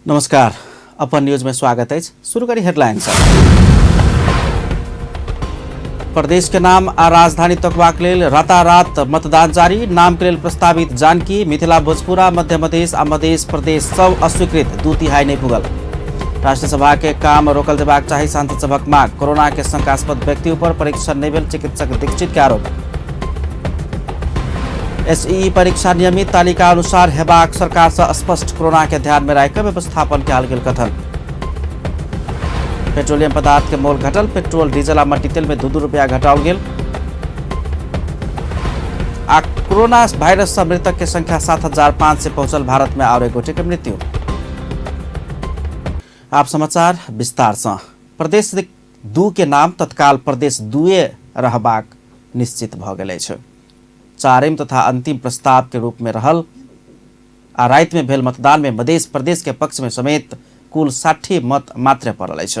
नमस्कार, अपन न्यूज में स्वागत अछि। शुरू करी हेडलाइन से। प्रदेश के नाम आ राजधानी तकबाक लेल रातारात मतदान जारी। नाम के लेल प्रस्तावित जानकी, मिथिला, भोजपुरा, मध्य मधेश आ मधेश प्रदेश सब अस्वीकृत, 2/3 नहीं पुगल। राष्ट्रीय सभा के काम रोकल जेबाक चाही, सांसद सभक मांग। कोरोना के शंकास्पद व्यक्ति ऊपर परीक्षण नहीं भेल, चिकित्सक दीक्षित के आरोप। एसईई परीक्षा नियमित तालिका अनुसार हेबाक सरकार से स्पष्ट, कोरोना के ध्यान में राखि व्यवस्थापन कयल गेल कथन। पेट्रोलियम पदार्थ के मोल घटल, पेट्रोल, डीजल आ मट्टी तेल में 2-2 रुपया घटाओल गेल। आ कोरोना वायरस से मृतक के संख्या 7,500 पहुंचल, भारत में और एक गोटे के मृत्यु। आप समाचार विस्तार से। प्रदेश 2 के नाम तत्काल प्रदेश 2 रहबाक निश्चित भ गेल अछि। चारिम तथा अंतिम प्रस्ताव के रूप में रहल आ राति में भेल मतदान में मधेश प्रदेश के पक्ष में समेत कुल 60 मत मात्र पड़ल अछि।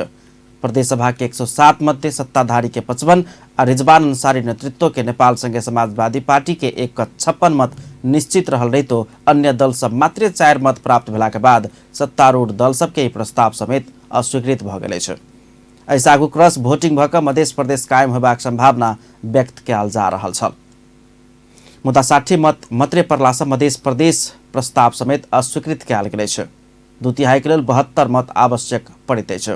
प्रदेश सभा के 107 मध्य सत्ताधारी के 55 आ रिजवान अंसारी नेतृत्व के नेपाल संघीय समाजवादी पार्टी के 156 मत निश्चित रहल रहितो अन्य दल सब मात्र 4 मत प्राप्त भेला के बाद सत्तारूढ़ दल सबके ई प्रस्ताव समेत अस्वीकृत भ गेल अछि। एहिसँ आगू क्रॉस वोटिंग भऽ कऽ मधेश प्रदेश कायम होयबाक संभावना व्यक्त कयल जा रहल छल, मुदा 60 मत मात्रे पड़लासँ मधेश प्रदेश प्रस्ताव समेत अस्वीकृत कयल गेल अछि। 2/3 के लेल 72 मत आवश्यक पड़ैत अछि।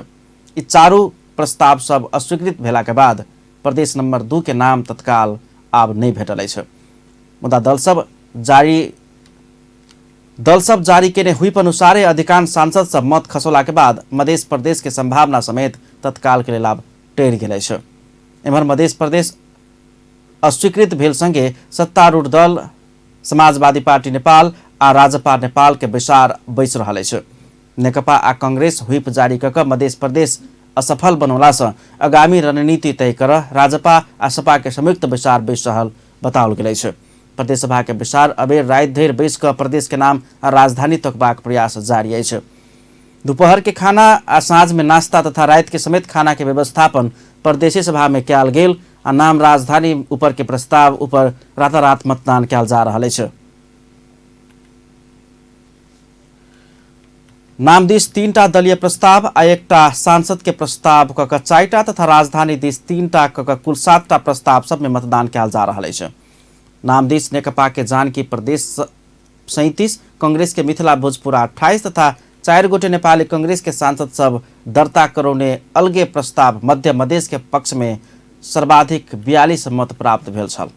ई चारू प्रस्ताव सब अस्वीकृत भेला के बाद प्रदेश नंबर 2 के नाम तत्काल आब नहि भेटल अछि। मुदा दल सब जारी केने हुइप अनुसारे अधिकांश सांसद सब मत खसौला के बाद मधेश प्रदेश के संभावना समेत तत्काल के लेल आब टरि गेल अछि। एम्हर मधेश प्रदेश अस्वीकृत भेल संगे सत्तारूढ़ दल समाजवादी पार्टी नेपाल आ राजपा नेपाल के बैसार बैस रहल अछि। नेकपा आ कांग्रेस हुइप जारी क कऽ मधेश प्रदेश असफल बनौलासँ आगामी रणनीति तय कर राजपा आ सपा के संयुक्त बैसार बैस रहल बताओल गेल अछि। प्रदेश सभा के बैसार अबेर राति धरि बैस कऽ प्रदेश के नाम आ राजधानी तकबाक प्रयास जारी अछि। दोपहर के खाना आ साँझ में नाश्ता तथा राति के समेत खाना के व्यवस्थापन प्रदेशी सभा में कयल गेल आ नाम राजधानी ऊपर के प्रस्ताव ऊपर रातारात मतदान कयल जा रहल अछि। नाम दिस 3टा दलीय प्रस्ताव आ 1टा सांसद के प्रस्ताव क कऽ 4टा तथा राजधानी दिस 3टा क कऽ कुल 7टा प्रस्ताव सब में मतदान कयल जा रहल अछि। नाम दिस नेकपा के जानकी प्रदेश 37, कांग्रेस के मिथिला भोजपुरा 28 तथा 4 गोटे नेपाली कांग्रेस के सांसद सब दर्ता करौने अलगे प्रस्ताव मध्य मधेश के पक्ष में सर्वाधिक 42 मत प्राप्त भेल छल।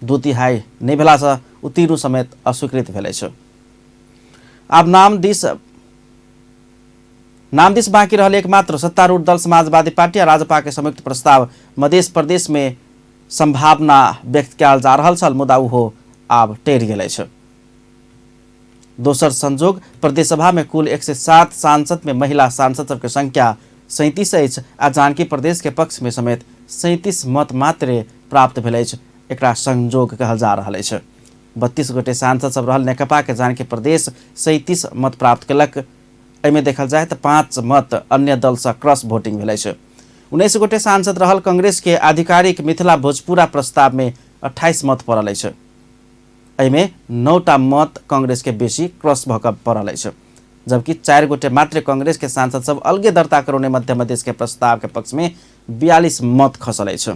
2/3 नहि भेलासँ ओ तीनू समेत अस्वीकृत भेल अछि। आब नाम दिस बाँकी रहल एकमात्र सत्तारूढ़ दल समाजवादी पार्टी आ राजपा के संयुक्त प्रस्ताव मधेश प्रदेश में संभावना व्यक्त कयल जा रहल छल, मुदा ओहो आब टरि गेल अछि। दोसर संजोग प्रदेश सभा में कुल 107 सांसद में महिला सांसद सबके संख्या 37 अछि आ जानकी प्रदेश के पक्ष में समेत 37 मत मात्र प्राप्त भेल अछि। एकरा संजोग कहल जा रहल अछि। 32 गोटे सांसद सब रहल नेकपा के जानकी प्रदेश 37 मत प्राप्त केलक। एहिमे देखल जाय तऽ 5 मत अन्य दल से क्रॉस वोटिंग भेल अछि। 19 गोटे सांसद रहल कांग्रेस के आधिकारिक मिथिला भोजपुरा प्रस्ताव में 28 मत पड़ल अछि। एहिमे 9टा मत कांग्रेस के बेसी क्रॉस भऽ कऽ पड़ल अछि, जबकि 4 गोटे मात्र कांग्रेस के सांसद सब अलगे दर्ता करौने मध्य मधेश के प्रस्ताव के पक्ष में 42 मत खसल अछि।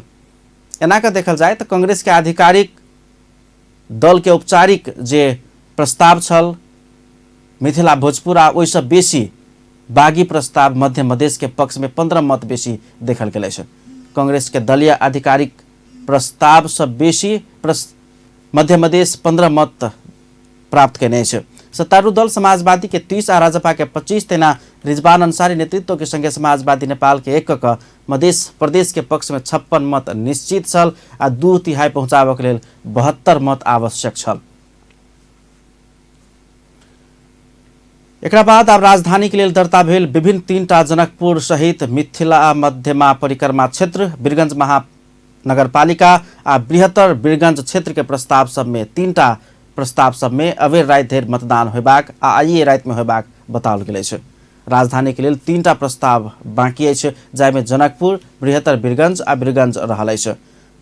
एना कऽ देखल जाय तऽ कांग्रेस के आधिकारिक दल के औपचारिक जे प्रस्ताव छल मिथिला भोजपुरा ओहिसँ बेसी बागी प्रस्ताव मध्य मधेश के पक्ष में 15 मत बेसी देखल गेल अछि। कांग्रेस के दलीय आधिकारिक प्रस्ताव सँ बेसी मध्य मधेश 15 मत प्राप्त केने अछि। सत्तारूढ़ दल समाजवादी के 30 आ राजपा के 25, तेना रिजवान अंसारी नेतृत्व के संगे समाजवादी नेपाल के 1 क मधेश प्रदेश के पक्ष में 56 मत निश्चित छल आ 2/3 पहुंचाबऽ के लेल 72 मत आवश्यक छल। एकरा बाद आब राजधानी के लेल दर्ता भेल विभिन्न 3टा जनकपुर सहित मिथिला मध्यमा परिक्रमा क्षेत्र, वीरगंज महानगरपालिका आ बृहत्तर वीरगंज क्षेत्र के प्रस्ताव सब में 3टा प्रस्ताव सब में अबेर राति धरि मतदान होयबाक आ आइए राति में होयबाक बताओल गेल अछि। राजधानी के लेल 3टा प्रस्ताव बाकी अछि, जाहिमे जनकपुर, बृहत्तर वीरगंज आ वीरगंज रहल अछि।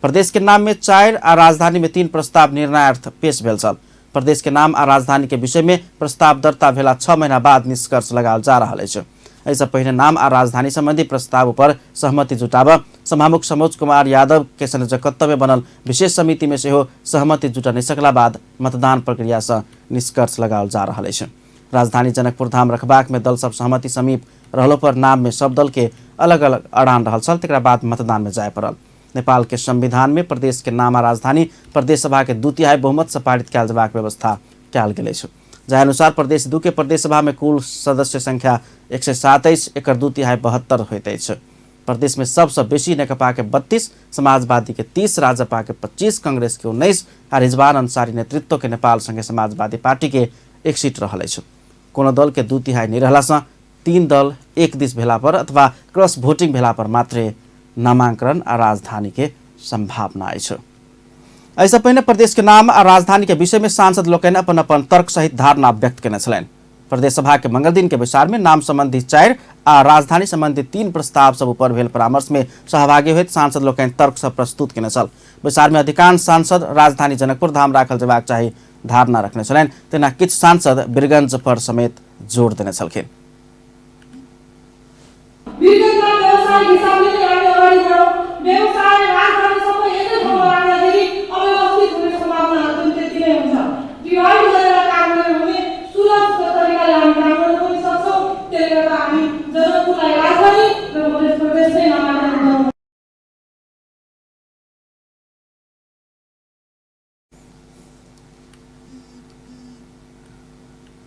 प्रदेश के नाम में 4 आ राजधानी में 3 प्रस्ताव निर्णयार्थ पेश भेल छल। प्रदेश के नाम आ राजधानी के विषय में प्रस्ताव दर्ता भेला 6 महीना बाद निष्कर्ष लगाओल जा रहल अछि। एहिसँ पहिने नाम आ राजधानी संबंधी प्रस्ताव पर सहमति जुटाब सभामुख सनोज कुमार यादव के संयोजकत्व में बनल विशेष समिति में सेहो सहमति जुटा नहि सकला बाद मतदान प्रक्रिया सँ निष्कर्ष लगाओल जा रहल अछि। राजधानी जनकपुर धाम रखबाक में दल सब सहमति समीप रहलो पर नाम में सब दल के अलग अलग अड़ान रहल छल, तकरा बाद मतदान में जाय पड़ल। नेपाल के संविधान में प्रदेश के नाम आ राजधानी प्रदेश सभा के 2/3 बहुमत से पारित कयल जयबाक व्यवस्था कयल गेल अछि। जाहि अनुसार प्रदेश 2 के प्रदेश सभा में कुल सदस्य संख्या 107 अछि, एकर 2/3 72 होइत अछि। प्रदेश में सबसँ बेसी नेकपा के 32, समाजवादी के 30, राजपा के 25, कांग्रेस के 19 आ रिजवान अंसारी नेतृत्व के नेपाल संघे समाजवादी पार्टी के 1 सीट रहल अछि। कोनो दल के 2/3 नहि रहला सँ 3 दल एक दिस भेला पर अथवा क्रॉस वोटिंग भेला पर मात्रे नामांकन आ राजधानी के संभावना अछि। एहिसँ पहिने प्रदेश के नाम आ राजधानी के विषय में सांसद लोकनि अपन अपन तर्क सहित धारणा व्यक्त केने छलनि। प्रदेश सभा के मंगल दिन के बैसार में नाम संबंधी 4 आ राजधानी संबंधी 3 प्रस्ताव सब ऊपर भेल परामर्श में सहभागी होइत सांसद लोकनि तर्क सब प्रस्तुत केने छल। बैसार में अधिकांश सांसद राजधानी जनकपुर धाम राखल जेबाक चाही धारणा रखने छलनि, तेना किछु सांसद वीरगंज पर समेत जोर देने छलखिन। व्यवसाय राजधानी सबै एकै ठाउँमा राख्दाखेरि अव्यवस्थित हुने सम्भावनाहरू पनि त्यति नै हुन्छ। डिभाइड गरेर काम गऱ्यो भने सुलभ तरिकाले हामी काम गर्न पनि सक्छौँ। त्यसले गर्दा हामी जनकपुरलाई राजधानी र मध्य प्रदेश नै नामाङ्कन गरौँ।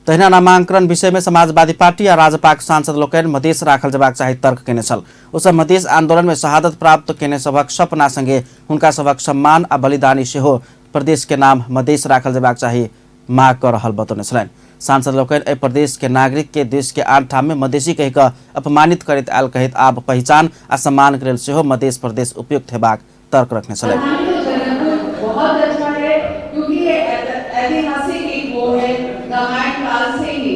तहिना नामांकन विषय में समाजवादी पार्टी आ राजपाक सांसद लोकनि मधेश राखल जेबाक चाही तर्क केने छल। ओ सब मधेश आंदोलन में शहादत प्राप्त केने सभक सपना संगे हुनका सभक सम्मान आ बलिदानी सेहो प्रदेश के नाम मधेश राखल जेबाक चाही माग क रहल बतौने छलनि। सांसद लोकनि एहि प्रदेश के नागरिक के देश के आन ठाम में मधेशी कहि क अपमानित करैत आयल कहैत आब पहिचान आ सम्मान के लेल सेहो मधेश प्रदेश उपयुक्त हेबाक तर्क रखने छलनि। बहुत अच्छा है क्योंकि ये ऐतिहासिक एक वो है, रामायण काल से ही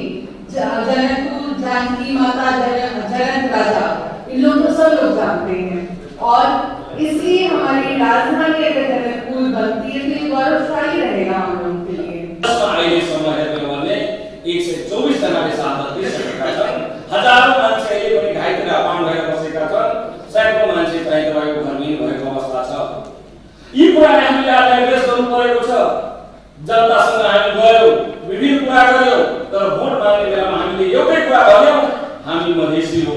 जनकपुर, जानकी माता, जनक राजा, इन लोग को सब लोग जानते हैं और इसलिए हमारी राजधानी अगर जनकपुर बनती है तो ये गौरवशाली रहेगा हम लोगों के लिए। अहिलेसम्म हेर्ने हो भने 124 जनाले शहादत दिइसकेका छन्, हजारौँ मान्छे अहिले पनि घाइते र अपाङ्ग भएर बसेका छन्, सैकौँ मान्छे चाहिँ तपाईँको घरविहीन भएको अवस्था छ। यी कुरालाई हामीले आज एड्रेस गर्नु परेको छ। जनतासँग हामी गयौँ, विभिन्न कुरा गऱ्यौँ, तर भोट माग्ने बेलामा हामीले एउटै कुरा भन्यौँ, हामी मधेसी हो,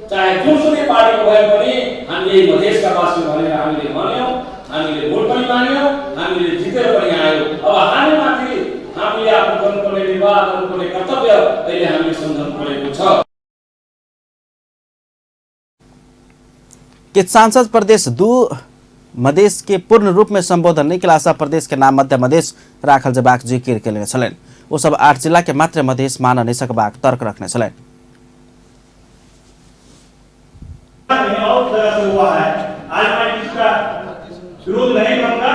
चाहे जुनसुकै पार्टीको भए पनि हामी यही मधेसका वासी हो भनेर हामीले भन्यौँ। हामीले भोट पनि माग्यौँ, हामीले जितेर पनि आयौँ। अब हामीमाथि हामीले आफ्नो गर्नुपर्ने निर्वाह गर्नुपर्ने कर्तव्य अहिले हामीले सम्झाउनु परेको छ। के सांसद प्रदेश 2 मधेश के पूर्ण रूप में संबोधन नहीं केला सँ प्रदेश के नाम मध्य मधेश राखल जेबाक जिकिर केने छलनि। ओ सब 8 जिला के मात्र मधेश मान नहीं सकबाक तर्क रखने छलनि। और तरह से हुआ है, आज मैं इसका विरोध नहीं करूंगा।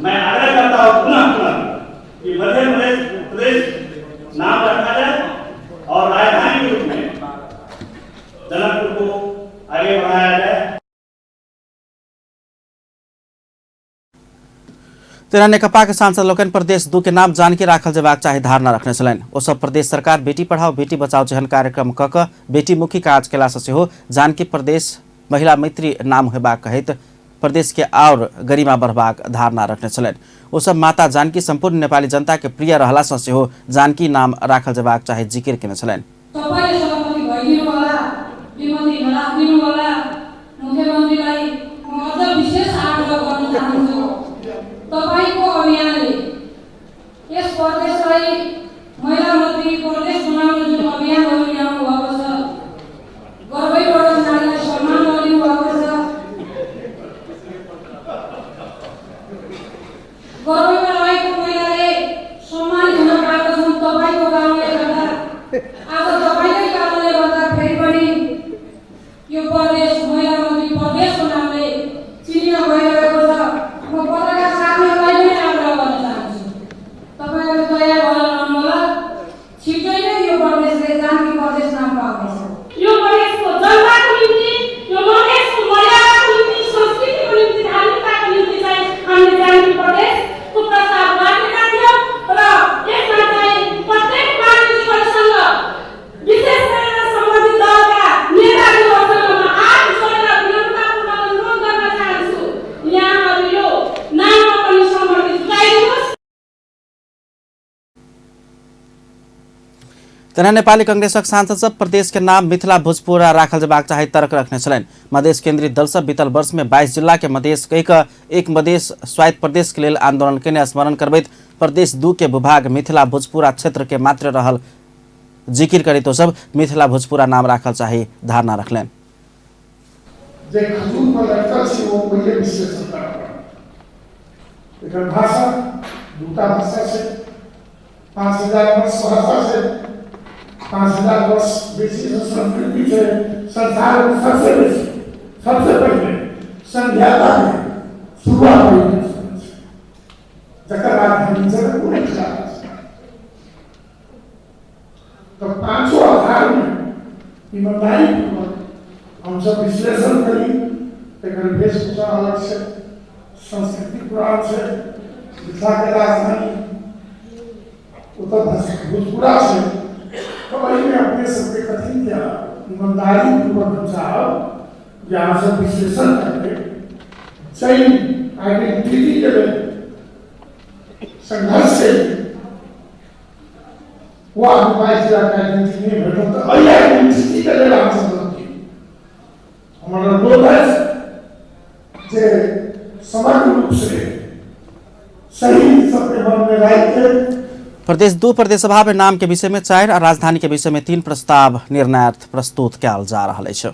मैं आग्रह करता हूं पुनः पुनः कि मध्य प्रदेश नाम रखा जाए और राजधानी के रूप में जनकपुर को आगे बढ़ाया जाए। तेना नेकपा के सांसद लोकनि प्रदेश 2 के नाम जानकी राखल जेबाक चाही धारणा रखने छलनि। ओ सब प्रदेश सरकार बेटी पढ़ाओ बेटी बचाओ जेहन कार्यक्रम क क बेटीमुखी काज केला सँ सेहो जानकी प्रदेश महिला मैत्री नाम हेबाक कहैत प्रदेश के और गरिमा बढ़बाक धारणा रखने छलनि। ओ सब माता जानकी संपूर्ण नेपाली जनता के प्रिय रहला सँ सेहो जानकी नाम राखल जेबाक चाही जिकिर केने छलनि। सबैले सभापति भइदिनु होला, विमति नराखिदिनु होला। मुख्यमन्त्रीलाई म अझ विशेष आग्रह गर्न चाहन्छु, तपाईको अभियानले यस प्रदेशलाई महिला मन्त्री प्रदेश बनाउने जुन अभियानहरू ल्याउनु भएको छ, गर्भैबाट नारीलाई सम्मान गरिदिनु भएको छ, गर्भमा रहेको महिलाले सम्मानित हुन पाएको छन् तपाईको कारणले गर्दा। आज तपाईकै कारणले गर्दा फेरि पनि यो प्रदेश महिला मन्त्री प्रदेशको नामले चिनिन गइरहेको छ। म पत्रकार साथीहरूलाई पनि आग्रह गर्न चाहन्छु, तपाईँहरू तयार भएर रहनुहोला, छिटै नै यो प्रदेशले जानकी प्रदेश नाम पाउनेछ। यो प्रदेशको जनताको निम्ति, यो मधेसको मर्यादाको निम्ति, संस्कृतिको निम्ति, धार्मिकताको निम्ति चाहिँ हामीले जानकी प्रदेशको तेना नेपाली कांग्रेसक सांसद सब प्रदेश के नाम मिथिला भोजपुरा राखल जेबाक चाही तर्क रखने छलनि। मधेश केंद्रित दल सब बीतल वर्ष में 22 जिला के मधेश कहि कऽ एक मधेश स्वायत्त प्रदेश के लेल आंदोलन केने स्मरण करबैत प्रदेश 2 के भूभाग मिथिला भोजपुरा क्षेत्र के मात्र रहल जिकिर करैत ओ सब मिथिला भोजपुरा नाम राखल चाही धारणा रखलनि। जे खजूर पर लटकल छी ओ पहिले विश्लेषण करऽ पड़त। एकर भाषा दूटा भाषा छै, 5000 वर्ष भाषा छै, 5000 वर्ष बेसी संस्कृति छै। संसार में सबसे बेसी सबसे पहिले संध्याता में शुरुआत होइत छै, जकर राजधानी जनकपुर छै। तो पांचों आधार में ईमानदारी पूर्वक हम सब विश्लेषण करी। एकर वेशभूषा अलग छै, संस्कृति पुरान छै, मिथिला के राजधानी ओतऽ भोजपुरा छै। तो एहिमे अपने सबके कथी क्या ईमानदारी पूर्वक हम चाहब जे अहाँ सब विश्लेषण करके सही आइडेंटिटी के लेल संघर्ष के वो आदमी 22 जिला के आइडेंटिटी नहीं भेटल तऽ एहि आइडेंटिटी के लेल हम सब लड़ती। हमर अनुरोध है जे समग्र रूप से सही सबके मन में राखि के प्रदेश 2 प्रदेश सभा में नाम के विषय में 4 आ राजधानी के विषय में 3 प्रस्ताव निर्णयार्थ प्रस्तुत कयल जा रहल अछि।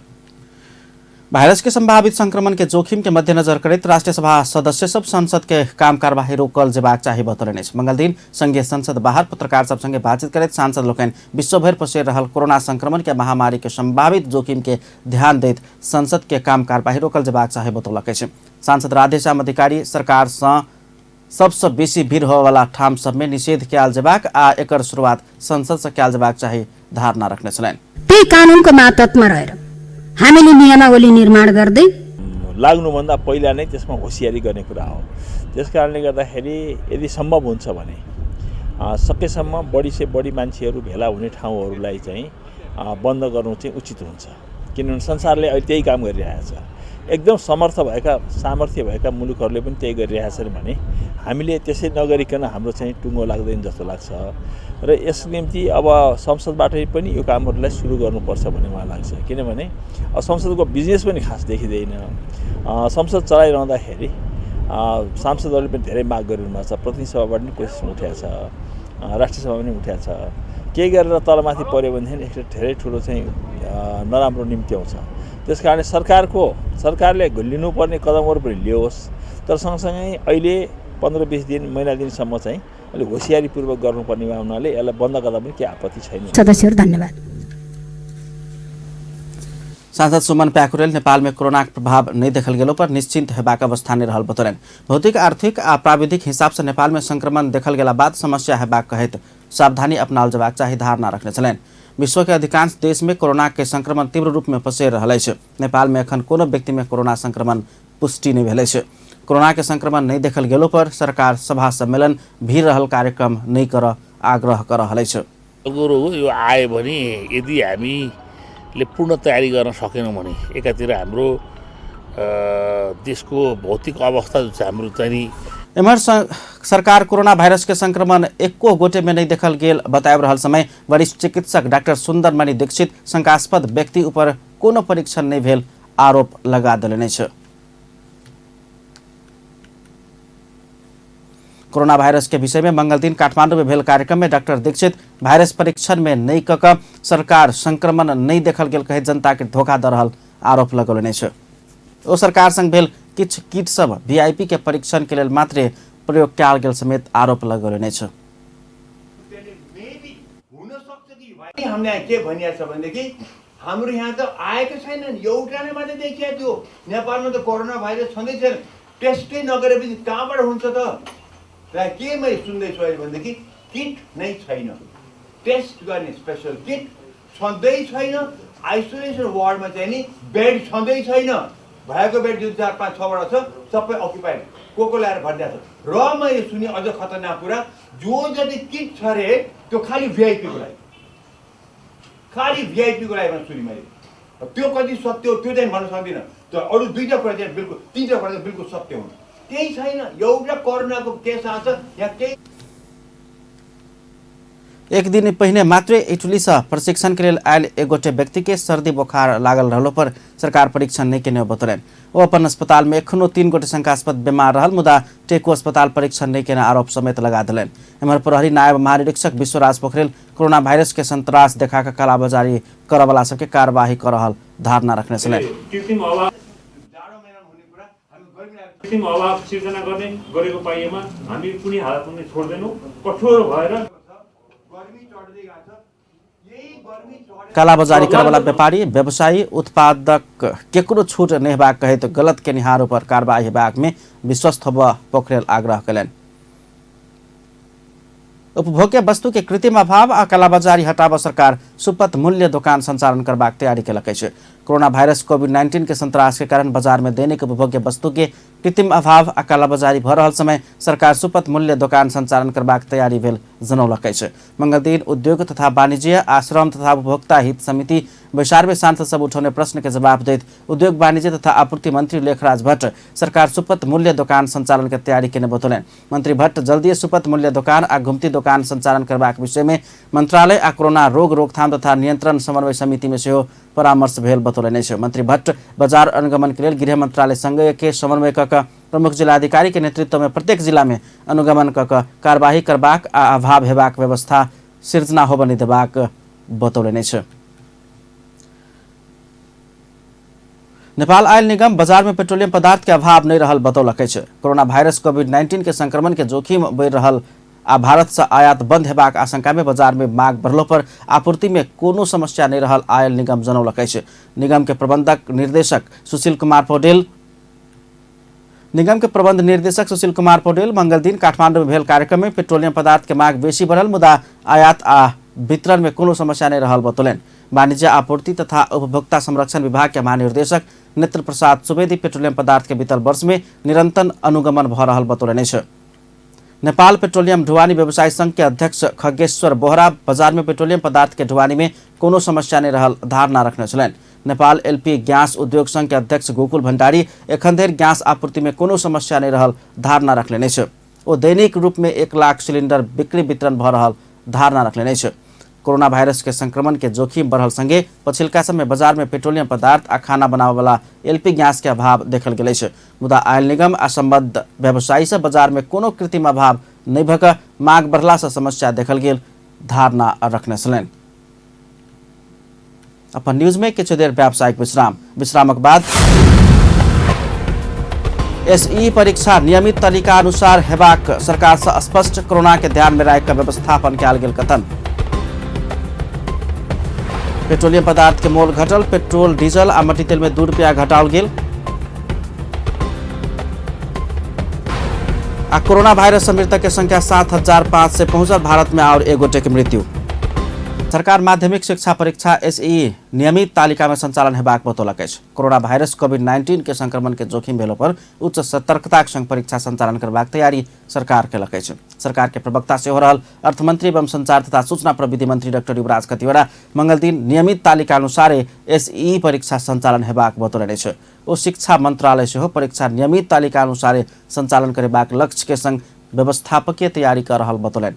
वायरस के संभावित संक्रमण के जोखिम के मद्देनजर करैत राष्ट्रीय सभा सदस्य सब संसद के काम कार्यवाही रोकल जेबाक चाही बतौलनि अछि। मंगलदिन संघीय संसद बाहर पत्रकार सब संगे बातचीत करैत सांसद लोकनि विश्वभरि पसरि रहल कोरोना संक्रमण के महामारी के संभावित जोखिम के ध्यान दैत संसद के काम कार्यवाही रोकल जेबाक चाही बतौलक अछि। सांसद राधेश्याम अधिकारी सरकार सँ सबसँ बेसी भीड़ होबयवला ठाम सब में निषेध कयल जेबाक आ एकर शुरुआत संसद सँ कयल जेबाक चाही धारणा रखने छलनि। त्यही कानुनको मातहतमा रहेर हामीले नियमावली निर्माण गर्दै लाग्नुभन्दा पहिला नै त्यसमा होसियारी गर्ने कुरा हो। त्यस कारणले गर्दाखेरि यदि सम्भव हुन्छ भने सकेसम्म बढी से बढी मान्छेहरू भेला हुने ठाउँहरूलाई चाहिँ बन्द गर्नु चाहिँ उचित हुन्छ। किनभने संसारले अहिले त्यही काम गरिरहेको छ। एकदम समर्थ भएका सामर्थ्य भएका मुलुकहरूले पनि त्यही गरिरहेका छन् भने हामीले त्यसै नगरिकन हाम्रो चाहिँ टुङ्गो लाग्दैन जस्तो लाग्छ। र यस निम्ति अब संसदबाटै पनि यो कामहरूलाई सुरु गर्नुपर्छ भन्ने मलाई लाग्छ। किनभने अब संसदको बिजनेस पनि खास देखिँदैन। संसद चलाइरहँदाखेरि सांसदहरूले पनि धेरै माग गरिरहनु भएको छ, प्रतिनिधि सभाबाट पनि क्वेसन उठेको छ, राष्ट्रिय सभा पनि उठेको छ। केही गरेर तलमाथि पऱ्यो भनेदेखि यसले धेरै ठुलो चाहिँ नराम्रो निम्ति आउँछ। त्यस कारणले सरकारले लिनुपर्ने कदमहरू पनि लियोस्, तर सँगसँगै अहिले 15-20 दिन महिना दिनसम्म चाहिँ अलिक होसियारीपूर्वक गर्नुपर्ने हुनाले यसलाई बन्द गर्दा पनि केही आपत्ति छैन। सदस्यहरू धन्यवाद। सांसद सुमन प्याकुरेल नेपाल में कोरोना के प्रभाव नहीं देखल गेलो पर निश्चिंत हेबाक अवस्था नहीं रहल बतौलनि। भौतिक आर्थिक आ प्राविधिक हिसाब से नेपाल में संक्रमण देखल गेला बाद समस्या हेबाक कहैत सावधानी अपनाल जेबाक चाही धारणा रखने छलनि। विश्व के अधिकांश देश में कोरोना के संक्रमण तीव्र रूप में पसरि रहल अछि। नेपाल में एखन कोनो व्यक्ति में कोरोना संक्रमण पुष्टि नहीं भेल अछि। कोरोना के संक्रमण नहीं देखल गेलो पर सरकार सभा सम्मेलन भीड़ रहल कार्यक्रम नहीं कर आग्रह कर रहल अछि। कुरो हो, यो आयो भने यदि हामीले पूर्ण तयारी गर्न सकेनौँ भने एकातिर हाम्रो देशको भौतिक अवस्था जो छ हाम्रो चाहिँ एम्हर सरकार कोरोना वायरस के संक्रमण एको गोटे में नहीं देखल गेल बताबि रहल समय वरिष्ठ चिकित्सक डॉक्टर सुंदर मणि दीक्षित शंकास्पद व्यक्ति ऊपर कोनो परीक्षण नहीं भेल आरोप लगा देलनि अछि। कोरोना वायरस के विषय में मंगल दिन काठमांडू में भेल कार्यक्रम में डॉक्टर दीक्षित वायरस परीक्षण में नहीं कऽ कऽ सरकार संक्रमण नहीं देखल गेल कहैत जनता के धोखा दऽ रहल आरोप लगौलनि अछि। ओ सरकार संग भेल किछु किट सब वीआईपी के परीक्षण के लेल मात्रे प्रयोग कयल गेल समेत आरोप लगौलनि अछि। हामीले के भनिएको छ भनेदेखि हाम्रो यहाँ त आएको छैन, एउटा नै मात्रै देखिएको थियो। नेपालमा त कोरोना भाइरस छँदै छैन, टेस्टै नगरेपछि कहाँबाट हुन्छ त? र के मैले सुन्दैछु अहिले भनेदेखि किट नै छैन, टेस्ट गर्ने स्पेसल किट छँदै छैन, आइसोलेसन वार्डमा चाहिँ नि बेड छँदै छैन, भएको बेड जुन 4, 5, 6वटा छ सबै अक्युपाइड, को को ल्याएर भरिदिएको छ। र मैले सुने अझ खतरनाक कुरा, जो जति किट छ अरे त्यो खालि भिआइपीको लागि, खालि भिआइपीको लागि भनेर सुने मैले। त्यो कति सत्य हो त्यो चाहिँ भन्न सक्दिनँ, तर अरू दुईवटा कुरा चाहिँ बिल्कुल, तिनवटा कुरा चाहिँ बिल्कुल सत्य हुन्। केही छैन, एउटा कोरोनाको केस आएको छ यहाँ केही। एक दिन पहिने मात्रे इटली से प्रशिक्षण के लेल आयल एक गोटे व्यक्ति के सर्दी बोखार लागल रहलो पर सरकार परीक्षण नहीं केने बतौलनि। ओ अपन अस्पताल में एखनो 3 गोटे शंकास्पद बीमार रहल मुदा टेको अस्पताल परीक्षण नहीं केने आरोप समेत लगा देलनि। एम्हर प्रहरी नायब महानिरीक्षक विश्वराज पोखरेल कोरोना वायरस के संत्रास देखा के कालाबाजारी करऽवला सबके कार्यवाही कर रहल धारणा रखने छलनि। कृत्रिम अभाव सिर्जना गर्ने गरेको पाइएमा हामी कुनै हालतमा छोड्दैनौँ, कठोर भएर कालाबाजारी करवाला व्यापारी व्यवसायी उत्पादक केकरो छूट नहीं हेबाक कहैत गलत केनिहार पर कार्रवाई हेबाक में विश्वस्त होबऽ पोखरेल आग्रह कयलनि। उपभोग्य वस्तु के कृत्रिम अभाव आ कालाबाजारी हटाबऽ सरकार सुपथ मूल्य दोकान संचालन करबाक तैयारी केलक अछि। कोरोना वायरस कोविड-19 के संत्रास के कारण बाजार में दैनिक उपभोग्य वस्तु के कृत्रिम अभाव आ कालाबाजारी भऽ रहल समय सरकार सुपथ मूल्य दोकान संचालन करबाक तैयारी भेल जनौलक अछि। मंगलदिन उद्योग तथा वाणिज्य आ श्रम तथा उपभोक्ता हित समिति बैसार में सांसद सब उठौने प्रश्न के जवाब दैत उद्योग वाणिज्य तथा आपूर्ति मंत्री लेखराज भट्ट सरकार सुपथ मूल्य दोकान संचालन के तैयारी केने बतौलनि। मंत्री भट्ट जल्दी सुपथ मूल्य दोकान आ घुमती दोकान संचालन करबाक विषय में मंत्रालय आ कोरोना रोग रोकथाम तथा नियंत्रण समन्वय समिति में सेहो परामर्श भेल बतौलनि अछि। मंत्री भट्ट बाजार अनुगमन के लेल गृह मंत्रालय संगे के समन्वय क प्रमुख जिलाधिकारी के नेतृत्व में प्रत्येक जिला में अनुगमन क कार्यवाही करबाक आ अभाव हेबाक व्यवस्था सिर्जना होबऽ नहि देबाक बतौलनि अछि। नेपाल आयल निगम बाजार में पेट्रोलियम पदार्थ के अभाव नहीं रहल बतौलक अछि। कोरोना वायरस कोविड-19 के संक्रमण के जोखिम बढ़ि रहल आ भारत से आयात बंद हेबाक आशंका में बाजार में मांग बढ़लो पर आपूर्ति में कोनो समस्या नहीं रहल आयल निगम जनौलक अछि। निगम के प्रबंधक निर्देशक सुशील कुमार पौडेल निगम के प्रबंध निर्देशक सुशील कुमार पौडेल मंगलदिन काठमांडू में भेल कार्यक्रम में पेट्रोलियम पदार्थ के मांग बेसी बढ़ल मुदा आयात आ वितरण में कोनो समस्या नहीं रहल बतौलनि। वाणिज्य आपूर्ति तथा उपभोक्ता संरक्षण विभाग के महानिर्देशक नेत्र प्रसाद सुवेदी पेट्रोलियम पदार्थ के बीतल वर्ष में निरंतर अनुगमन भऽ रहल बतौलनि अछि। नेपाल पेट्रोलियम ढुवानी व्यवसायी संघ के अध्यक्ष खगेश्वर बोहरा बाजार में पेट्रोलियम पदार्थ के ढुवानी में कोनो समस्या नहीं रहल धारणा रखने छलनि। नेपाल एलपी गैस उद्योग संघ के अध्यक्ष गोकुल भंडारी एखन धरि गैस आपूर्ति में कोनो समस्या नहीं रहल धारणा रखलनि अछि। ओ दैनिक रूप में 1 लाख सिलिंडर बिक्री वितरण भऽ रहल धारणा रखलनि अछि। कोरोना वायरस के संक्रमण के जोखिम बढ़ल संगे पछिलका समय बाजार में पेट्रोलियम पदार्थ आ खाना बनाबऽवला एलपी गैस के अभाव देखल गेल अछि। मुदा आयल निगम आ सम्बद्ध व्यवसायी सब बाजार में कोनो कृत्रिम अभाव नहि भऽ कऽ मांग बढ़ला से समस्या देखल गेल धारणा रखने छलनि। अपन न्यूज में किछु देर व्यावसायिक विश्राम, विश्रामक बाद एसई परीक्षा नियमित तरीका अनुसार हेबाक सरकार से स्पष्ट, कोरोना के ध्यान में राखि कऽ व्यवस्थापन कयल गेल कथन। पेट्रोलियम पदार्थ के मोल घटल, पेट्रोल डीजल आ मट्टीतेल में 2 रुपया घटाओल गेल। आ कोरोना वायरस से मृतक के संख्या 7,500 पहुंचल, भारत में और एक गोटे के मृत्यु। सरकार माध्यमिक शिक्षा परीक्षा एसई नियमित तालिका में संचालन हेबाक बतौलक अछि। कोरोना वायरस कोविड-19 के संक्रमण के जोखिम भेलो पर उच्च सतर्कताक संग परीक्षा संचालन करबाक तैयारी सरकार केलक अछि। सरकार के प्रवक्ता सेहो रहल अर्थमंत्री एवं संचार तथा सूचना प्रविधि मंत्री डॉक्टर युवराज खतिवड़ा मंगलदिन नियमित तालिका अनुसार एसई परीक्षा संचालन हेबाक बतौलनि अछि। ओ शिक्षा मंत्रालय सेहो परीक्षा नियमित तालिका अनुसार संचालन करेबाक लक्ष्य के संग व्यवस्थापकीय तैयारी कर रहल बतौलनि।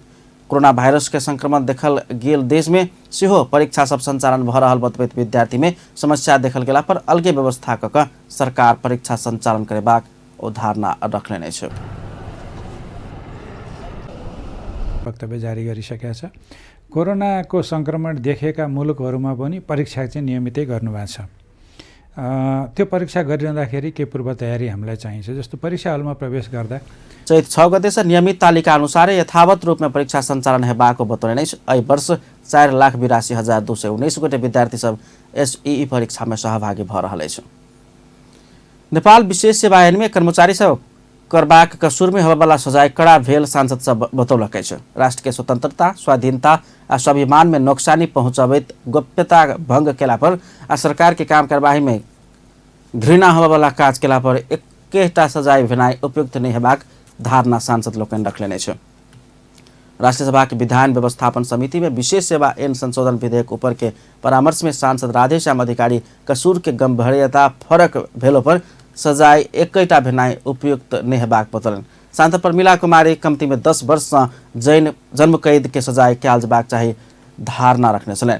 कोरोना वायरस के संक्रमण देखल गेल देश में सेहो परीक्षा सब संचालन भऽ रहल बतबैत विद्यार्थी में समस्या देखल गेला पर अलगे व्यवस्था कऽ कऽ सरकार परीक्षा संचालन करेबाक ओ धारणा रखलनि अछि। वक्तव्य जारी गरिसकेको छ। कोरोनाको सङ्क्रमण देखेका मुलुकहरूमा पनि परीक्षा चाहिँ नियमितै गर्नुभएको छ। त्यो परीक्षा गरिरहँदाखेरि के पूर्व तयारी हामीलाई चाहिन्छ, जस्तो परीक्षा हलमा प्रवेश गर्दा चैत 6 गते से नियमित तालिका अनुसार यथावत रूप में परीक्षा संचालन हेबाक बतौलनि अछि। एहि वर्ष 4,82,219 गोटे विद्यार्थी सब एसईई परीक्षा में सहभागी भऽ रहल अछि। नेपाल विशेष सेवा ऐन में कर्मचारी सब करबाक कसूर में होबयवला सजाय कड़ा भेल सांसद सब बतौलक अछि। राष्ट्र के स्वतंत्रता, स्वाधीनता आ स्वाभिमान में नोकसानी पहुंचबैत गोप्यता भंग केला पर आ सरकार के काम कार्यवाही में घृणा होबयवला काज केला पर एकेटा सजाय भेनाइ उपयुक्त नहि हेबाक धारणा सांसद लोकनि रखलनि अछि। राष्ट्रीय सभा के विधान व्यवस्थापन समिति में विशेष सेवा ऐन संशोधन विधेयक ऊपर के परामर्श में सांसद राधेश्याम अधिकारी कसूर के गंभीरता फरक भेलो पर सजाय एकेटा भेनाइ उपयुक्त नहि हेबाक बतौलनि। सांसद प्रमिला कुमारी कम्ती में 10 वर्ष जैन जन्मकैद के सजाय कयल जेबाक चाही धारणा रखने छलनि।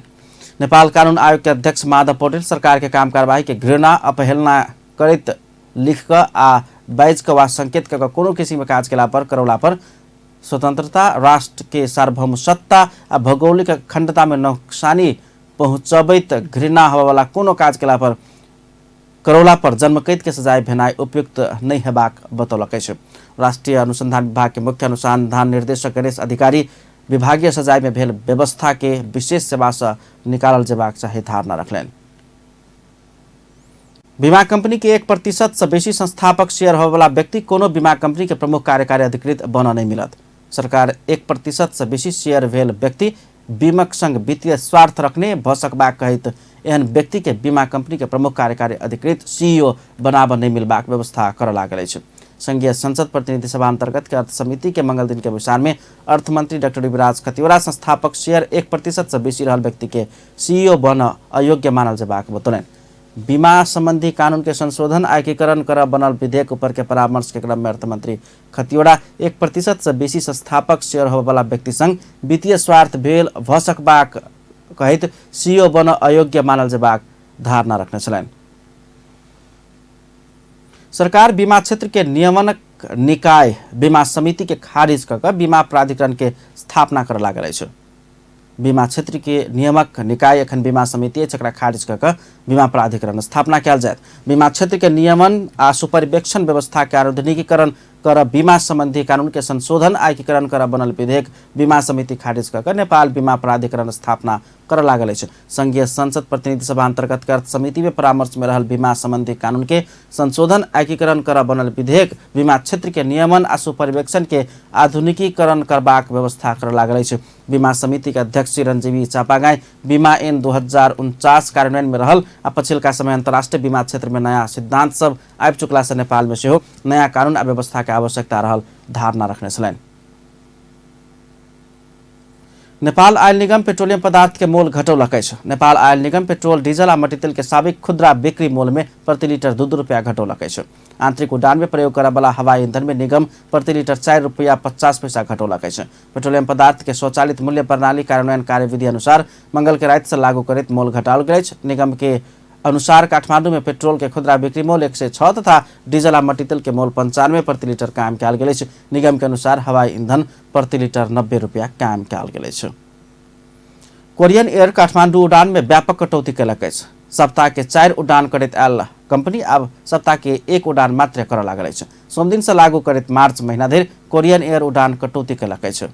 नेपाल कानून आयोग के अध्यक्ष माधव पौडेल सरकार के काम कार्यवाही के घृणा अपहेलना करैत लिख कऽ आ बाजि कऽ वा संकेत कऽ कोनो किसिम के काज केला पर करौला पर स्वतंत्रता, राष्ट्र के सार्वभौम सत्ता आ भौगोलिक अखंडता में नुकसानी पहुँचबैत घृणा होबयवला कोनो काज केला पर करौला पर जन्मकैद के सजाय भेनाइ उपयुक्त नहि हेबाक बतौलक अछि। राष्ट्रीय अनुसंधान विभाग के मुख्य अनुसंधान निर्देशक गणेश अधिकारी विभागीय सजाय में भेल व्यवस्था के विशेष सेवा से निकालल जेबाक चाही धारणा रखलनि। बीमा कंपनी के 1% से बेसी संस्थापक शेयर होबयवला व्यक्ति कोनो बीमा कंपनी के प्रमुख कार्यकारी अधिकृत बनऽ नहि मिलत। सरकार 1% से बेसी शेयर भेल व्यक्ति बीमक संग वित्तीय स्वार्थ रखने भऽ सकबाक कहैत एहन व्यक्ति के बीमा कंपनी के प्रमुख कार्यकारी अधिकृत सीईओ बनाबऽ नहि मिलबाक व्यवस्था करऽ लागल अछि। संघीय संसद प्रतिनिधि सभा अंतर्गत के अर्थ समिति के मंगल दिन के बैसार में अर्थमंत्री डॉक्टर युवराज खतिवड़ा संस्थापक शेयर 1% से बेसी रहल व्यक्ति के सीईओ बनऽ अयोग्य मानल जेबाक बतौलनि। बीमा संबंधी कानून के संशोधन आ एकीकरण करऽ बनल विधेयक ऊपर के परामर्श के क्रम में अर्थमंत्री खतिवड़ा 1% से बेसी संस्थापक शेयर होबयवला व्यक्ति संग वित्तीय स्वार्थ भेल भऽ सकबाक कहैत सीईओ बनऽ अयोग्य मानल जेबाक धारणा रखने छलनि। सरकार बीमा क्षेत्र के नियमनक निकाय बीमा समिति के खारिज कऽ कऽ बीमा प्राधिकरण के स्थापना करऽ लागल अछि। बीमा क्षेत्र के नियमक निकाय एखन बीमा समिति अछि, एकरा खारिज कऽ कऽ बीमा प्राधिकरण स्थापना कयल जायत। बीमा क्षेत्र के नियमन आ सुपरिवेक्षण व्यवस्था के आधुनिकीकरण कर बीमा संबंधी कानून के संशोधन आ एकीकरण कर बनल विधेयक बीमा समिति खारिज कऽ कऽ नेपाल बीमा प्राधिकरण स्थापना करऽ लागल अछि। संघीय संसद प्रतिनिधि सभा अंतर्गत के अर्थ समिति में परामर्श में रहल बीमा संबंधी कानून के संशोधन आ एकीकरण कर बनल विधेयक बीमा क्षेत्र के नियमन आ सुपरिवेक्षण के आधुनिकीकरण करबाक व्यवस्था करऽ लागल अछि। बीमा समिति के अध्यक्ष चिरंजीवी चापागाई बीमा एन 2049 कार्यान्वयन में रहल आ पछिलका समय अंतर्राष्ट्रीय बीमा क्षेत्र में नया सिद्धांत सब आबि चुकला से नेपाल में सेहो नया कानून आ व्यवस्था के आवश्यकता रहल धारणा रखने छलनि। नेपाल आयल निगम पेट्रोलियम पदार्थ के मोल घटौलक अछि। नेपाल आयल निगम पेट्रोल, डीजल आ मट्टीतेल के साबिक खुदरा बिक्री मोल में प्रति लीटर 2 रुपया घटौलक अछि। आंतरिक उड़ान में प्रयोग करऽवला हवाई ईंधन में निगम प्रति लीटर 4 रुपया 50 पैसा घटौलक अछि। पेट्रोलियम पदार्थ के स्वचालित मूल्य प्रणाली कार्यान्वयन कार्यविधि अनुसार मंगल के राति से लागू करैत मोल घटाओल गेल अछि। निगम के अनुसार काठमांडू में पेट्रोल के खुदरा बिक्री मोल 106 तथा डीजल आ मट्टीतेल के मोल 95 प्रति लीटर कायम कयल गेल अछि। निगम के अनुसार हवाई ईंधन प्रति लीटर 90 रुपया कायम कयल गेल अछि। कोरियन एयर काठमांडू उड़ान में व्यापक कटौती कयलक अछि। सप्ताह के 4 उड़ान करैत आयल कंपनी आब सप्ताह के 1 उड़ान मात्र करऽ लागल अछि। सोमदिन से लागू करैत मार्च महीना धरि कोरियन एयर उड़ान कटौती कयलक अछि।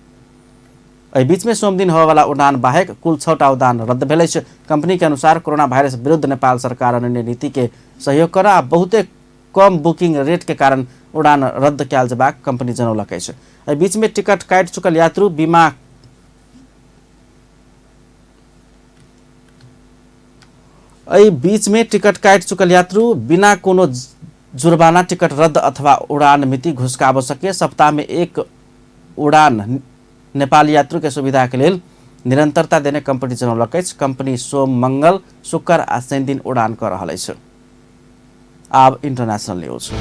एहि बीच में सोमदिन होबयवला उड़ान बाहेक कुल 6टा उड़ान रद्द भेल अछि। कंपनी के अनुसार कोरोना वायरस विरुद्ध नेपाल सरकार अनन्य नीति के सहयोग करऽ आ बहुते कम बुकिंग रेट के कारण उड़ान रद्द कयल जेबाक कंपनी जनौलक अछि। एहि बीच में टिकट काटि चुकल यात्रु बीमा एहि बीच में टिकट काटि चुकल यात्रु बिना कोनो जुर्माना टिकट रद्द अथवा उड़ान मिति घुसकाबऽ सके। सप्ताह में 1 उड़ान नेपाली यात्रु के सुविधा के लेल निरंतरता देने कंपनी जनौलक अछि। कंपनी सोम, मंगल, शुक्र आ शनि दिन उड़ान कऽ रहल अछि। आब इंटरनेशनल न्यूज।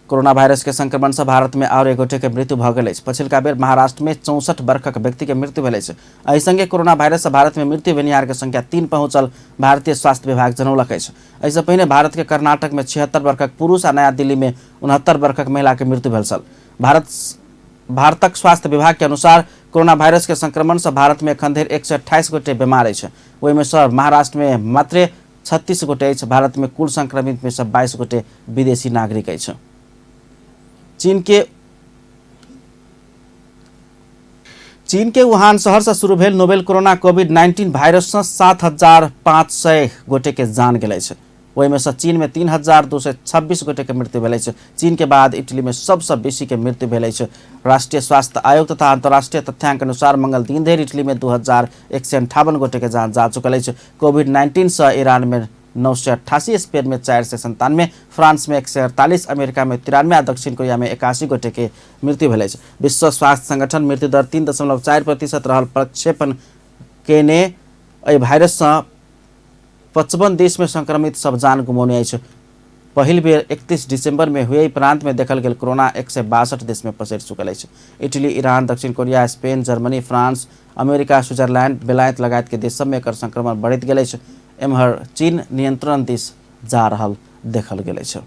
कोरोना वायरस के संक्रमण से भारत में और एक गोटे के मृत्यु भऽ गेल अछि। पछिलका बेर महाराष्ट्र में 64 वर्षक व्यक्ति के मृत्यु भेल अछि। एहि संगे कोरोना वायरस से भारत में मृत्यु भेनिहार के संख्या 3 पहुंचल भारतीय स्वास्थ्य विभाग जनौलक अछि। एहिसँ पहिने भारत के कर्नाटक में 76 वर्षक पुरुष आ नया दिल्ली में 69 वर्षक महिला के मृत्यु भेल छल। भारतक स्वास्थ्य विभाग के अनुसार कोरोना वायरस के संक्रमण से भारत में एखन धरि 128 गोटे बीमार अछि। ओहिमे सँ महाराष्ट्र में मात्र 36 गोटे अछि। भारत में कुल संक्रमित में सँ 22 गोटे विदेशी नागरिक अछि। चीन के वुहान शहर से शुरू भेल नोवेल कोरोना कोविड-19 वायरस से 7,500 गोटे के जान गेल अछि। ओहिमे सँ चीन में 3,226 गोटे के मृत्यु भेल अछि। चीन के बाद इटली में सबसँ बेसी के मृत्यु भेल अछि। राष्ट्रीय स्वास्थ्य आयोग तथा अंतर्राष्ट्रीय तथ्यांक अनुसार मंगल दिन धरि इटली में 2,158 गोटे के जान जा चुकल अछि। कोविड-19 से ईरान में 988, स्पेन में 497, फ्रांस में 148, अमेरिका में 93 आ दक्षिण कोरिया में 81 गोटे के मृत्यु भेल अछि। विश्व स्वास्थ्य संगठन मृत्यु दर 3.4% रहल प्रक्षेपण केने एहि वायरस सँ 55 देश में संक्रमित सब जान गुमौने अछि। पहिल बेर 31 दिसंबर में हुए प्रांत में देखल गेल कोरोना 162 देश में पसरि चुकल अछि। इटली, ईरान, दक्षिण Korea, Spain, Germany, France, America, Switzerland, बेलायत लगायत के देश सब में एकर संक्रमण बढ़ैत गेल अछि। एम्हर चीन नियंत्रण दिस जा रहल देखल गेल अछि।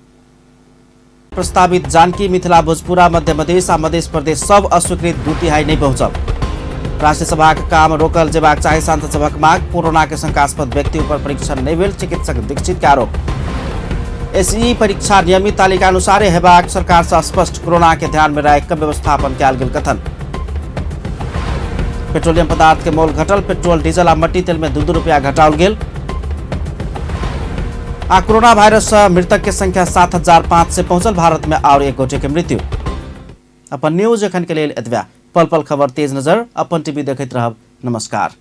प्रस्तावित जानकी, मिथिला, भोजपुरा, मध्य मधेश आ मधेश प्रदेश सब अस्वीकृत, 2/3 नहि पहुंचल। राष्ट्रीय सभाक काम रोकल जेबाक चाही सांसद सभक मांग। कोरोना के शंकास्पद व्यक्ति ऊपर परीक्षण नहि भेल, चिकित्सक दीक्षित के आरोप। एसई परीक्षा नियमित तालिका अनुसार हेबाक सरकार से स्पष्ट, कोरोना के ध्यान में राखि कऽ व्यवस्थापन कयल गेल कथन। पेट्रोलियम पदार्थ के मोल घटल, पेट्रोल, डीजल आ मट्टी तेल में 2-2 रुपया घटाओल गेल। आ कोरोना वायरस से मृतक के संख्या 7500 पहुंचल, भारत में और एक गोटे के मृत्यु। अपन न्यूज एखन के लेल एतबे। पल पल खबर तेज नजर अपन टीवी देखैत रहब। नमस्कार।